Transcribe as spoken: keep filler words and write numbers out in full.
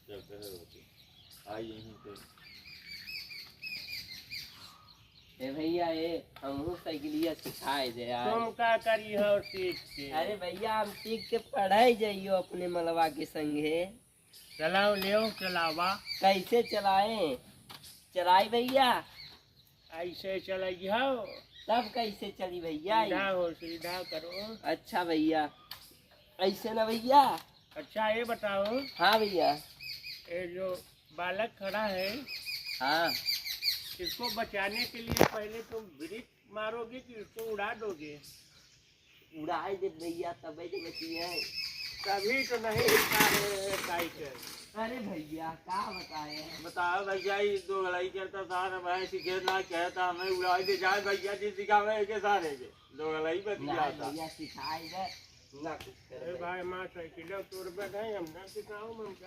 चलते हैं रोटी। आई यहीं पे। ए भैया, ए, हमहू साइकिलिया सिखाए दे यार। तुम का करी हो सीख के? अरे भैया, हम सीख के पढ़ाई जाइयो अपने मलवा के संगे। चलाओ, लेओ, चलावा। कैसे चलाए? चलाई भैया। ऐसे चलइहो। तब कैसे चली भैया? सीधा हो, सीधा करो। अच्छा भैया, ऐसे ना भैया। अच्छा, ये बताओ। हाँ भैया। ये जो बालक खड़ा है, हाँ। इसको बचाने के लिए पहले तुम ब्रेक मारोगे कि इसको उड़ा दोगे? उड़ाए दे भैया, तबे तो बची है। तभी तो नहीं उठा रहे हैं साइकिल। अरे भैया, का बताए? बताओ भैया, ये दो लड़ाई करता सार, मैं सीखे ना कहता, हमें उड़ाए दे जाए भैया जी, सिखावे के सारे के। दो लड़ाई बतिया नहीं था। भैया, सिखाए दे, ना कुछ करे अरे भाई। भाई, माँ साइकिल तोड़ पे गए, हम ना सिखाओ, हम